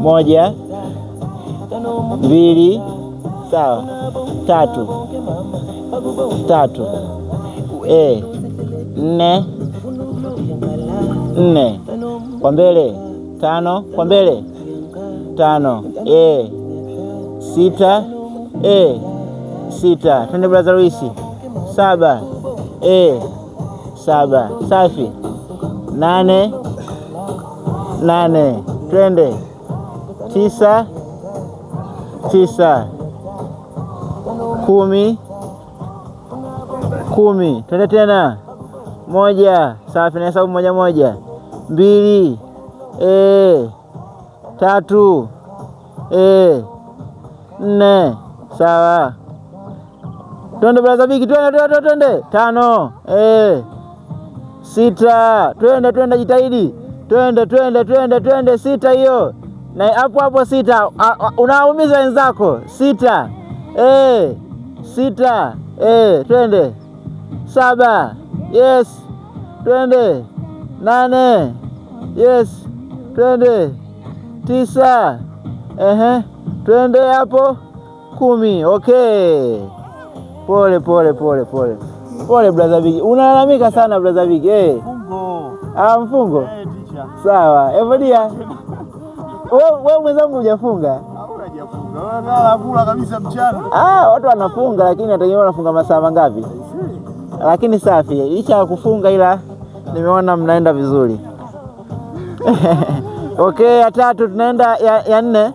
Moja, mbili, sawa, tatu, tatu, nne, nne, kwa mbele, tano, kwa mbele, tano, sita, sita. Twende brother Luisi, saba, saba, safi, nane, nane, twende, tisa, tisa, kumi, kumi, twende tena, moja, safi, nahesabu moja moja, mbili, tatu, nne, sawa. Twende brother Bigi, twende twende twende, tano, sita, twende twende, jitahidi, twende twende twende twende, sita hiyo na hapo hapo sita. Unawaumiza wenzako, sita, sita, twende, saba, yes, twende, nane, yes, twende, tisa, ehe, twende hapo, kumi. Okay, pole pole pole pole pole, brother Bigi, unalalamika sana brother Bigi. Mfungo. Ah, mfungo Teacher. sawa. Evodia, wewe mwenzangu hujafunga? Hajafunga. Wewe kula kabisa mchana. Ah, watu wanafunga lakini nategemea wanafunga masaa mangapi? Lakini safi, licha ya kufunga ila nimeona mnaenda vizuri. Okay, ya tatu tunaenda ya nne.